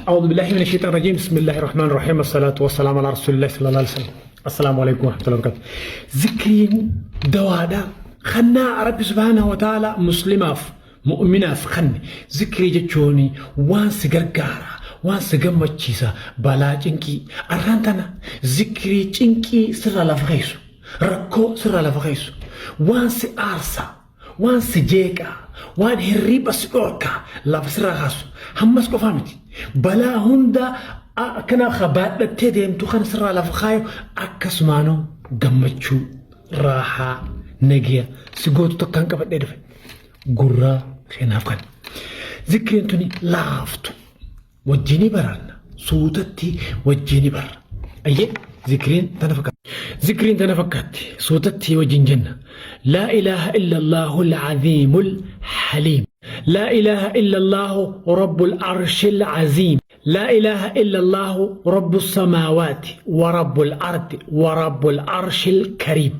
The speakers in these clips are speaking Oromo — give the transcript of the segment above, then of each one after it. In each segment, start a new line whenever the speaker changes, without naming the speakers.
أعوذ بالله من الشيطان الرجيم بسم الله الرحمن الرحيم الصلاة والسلام على رسول الله صلى الله عليه وسلم السلام عليكم ورحمة الله وبركاته ذكرين دوادا خنا ربي سبحانه وتعالى مسلماف مؤمناف خن ذكري جتشوني وان سغرغارا وان سغمچيسا بلا چنكي أرانتنا ذكري چنكي سر لفخيسو ركو سر لفخيسو وان سآرسا waan si jeeqaa, waan hirriba si dhorkaa lafa sirraa kaasu. Hammas qofaa miti. Balaa hunda akkana baadhattee deemtu kana sirraa lafa kaayu akkasumaanuu gammachuu, raahaa, nagiya si gootu takkaan qabadhee dhufe. Gurraa keenaaf kan. Zikriin tuni laaftu. Wajjinii baranna. Suutatti wajjinii barra. Ayyee zikriin tana fakkaatti. Zikriin tana fakkaatti. Suutatti wajjin jenna. Laa ilaaha illallaahu al-aziimul haliim. Laa ilaaha illallaahu rabbul arshil aziim. Laa ilaaha illallaahu rabbus samaawaati wa rabbul ardi wa rabbul arshil kariim.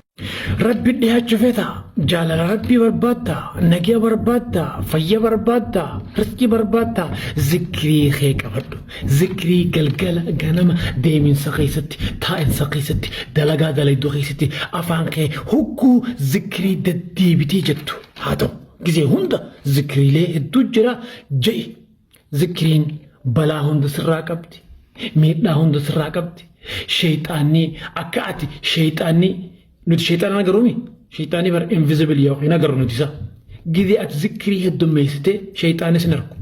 Rabbi dhiyaachuu feeta, jaalala Rabbii barbaadda, nagiya barbaadda, fayya barbaadda, rizqii barbaadda, zikrii kee qabadhu. Zikrii galgala ganama deeminsa keessatti, taa'insa keessatti, dalagaa dalayduu keessatti afaan kee hugguu zikrii deddeebitee jettu haa ta'u. Gizee hunda zikriilee hedduu jira je'i. Zikriin balaa hunda sirraa qabdi. Miidhaa hunda sirraa qabdi. Sheeyxaanni akka ati sheeyxaanni nuti sheeyxaana agarruumi. Sheeyxaanni bar invisible yookiin agarru nuti isa. Gizee ati zikrii heddummeessite sheeyxaanni sin argu.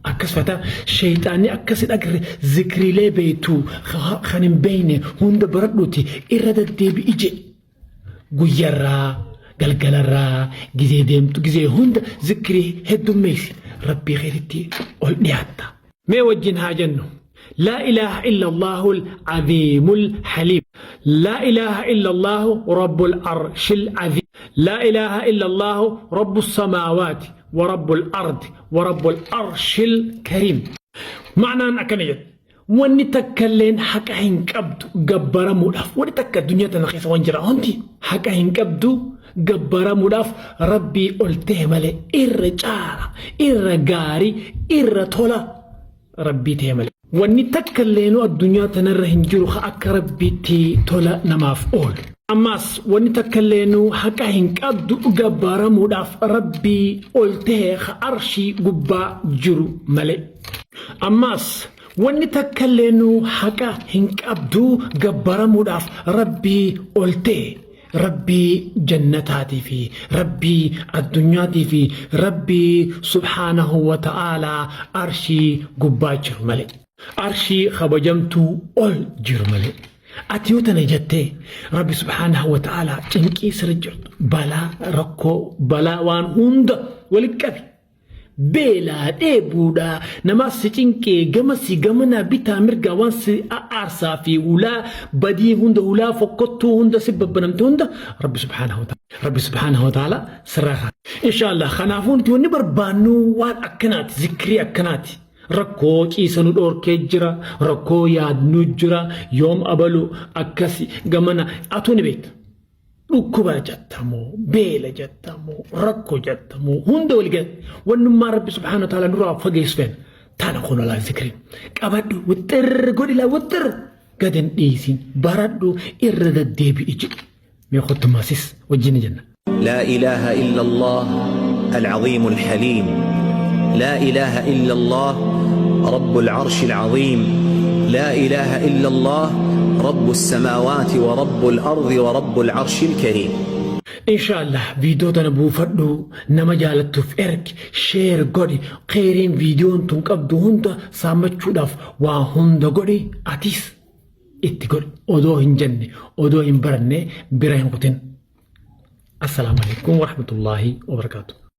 Akkas fataa sheeyxaanni akka sin agarre zikriilee beektu kan hin beekne hunda baradhuuti irra deddeebi'i jedhi. Guyyarraa, galgalarraa, gizee deemtu, gizee hunda zikrii heddummeessi. Rabbii keetitti ol dhiyaatta. Mee wajjin haa jennu. Laa ilaaha illallaahu al-aziimul haliim. Laa ilaaha illallaahu rabbul arshil aziim. Laa ilaaha illallaahu rabbus samaawaati wa rabbul ardi wa rabbul arshil kariim. Ma'naan akkana jedha. Wanni takkalleen haqa hin qabdu gabbaramuudhaaf. Wanni takka addunyaa tana keessa waan jira hundi haqa hin qabdu gabbaramuudhaaf Rabbii ol ta'e malee irra caala, irra gaarii, irra tola Rabbii ta'e malee. Wanni takkalleenuu addunyaa tanarra hin jiru ka akka Rabbiitti tola namaaf oolu. Ammaas wanni takkalleenuu haqa hin qabdu gabbaramuudhaaf Rabbii ol ta'e ka arshii gubbaa jiru malee. Ammaas wanni takkalleenuu haqa hin qabdu gabbaramuudhaaf Rabbii ol ta'e, Rabbii jannataatii fi Rabbii addunyaatii fi Rabbii subhaanahu wa ta'aalaa arshii gubbaa jiru malee. Arshii kabajamtuu ol jiru malee. Ati yoo tana jettee Rabbi subhaanahu wa ta'aalaa cinqii sirra jirtu balaa rakkoo balaa waan hunda walitti qabi. Beelaa, dheebuudha, namaa si cinqee, gama si gamanaa bitaa mirgaa waan si aarsaa fi hulaa badii hunda hulaa fokkottuu hunda si babbanamte hunda Rabbi subhaanahu wa ta'ala Rabbi subhaanahu wa ta'ala sirraa kaasa. Inshaallah kanaafuu nuti wanni barbaannu waan akkanaati zikrii akkanaati. Rakkoo ciisa nu dhoorkee jira, rakkoo yaadnu jira, yoom abalu akkasi gamana atuu ni beekta. Dhukkuba jattamoo, beela jattamoo, rakkoo jattamoo, hunda wal gala. Wannummaa Rabbi subhaanahu wa ta'ala nurraa fageessu feena. Tana kun olaa zikriin. Qabadhu wixxir godhi laa wixxir. Gad hin dhiisin baradhu irra deddeebi'i jedhi. Mee kottumaasis wajjin jenna.
لا إله إلا الله العظيم الحليم لا إله إلا الله رب العرش العظيم لا إله إلا الله رب السماوات ورب الأرض ورب العرش الكريم.
Inshaallah viidiyoo tana buufadhu nama jaalattuuf ergi sheer godhi kheyriin viidiyoon tun qabdu hunda saammachuudhaaf waa hunda godhi atis itti godhi odoo hin jenne odoo hin baranne bira hin kutin. Assalaamu alaikum warahmatullaahi wabarakaatuh.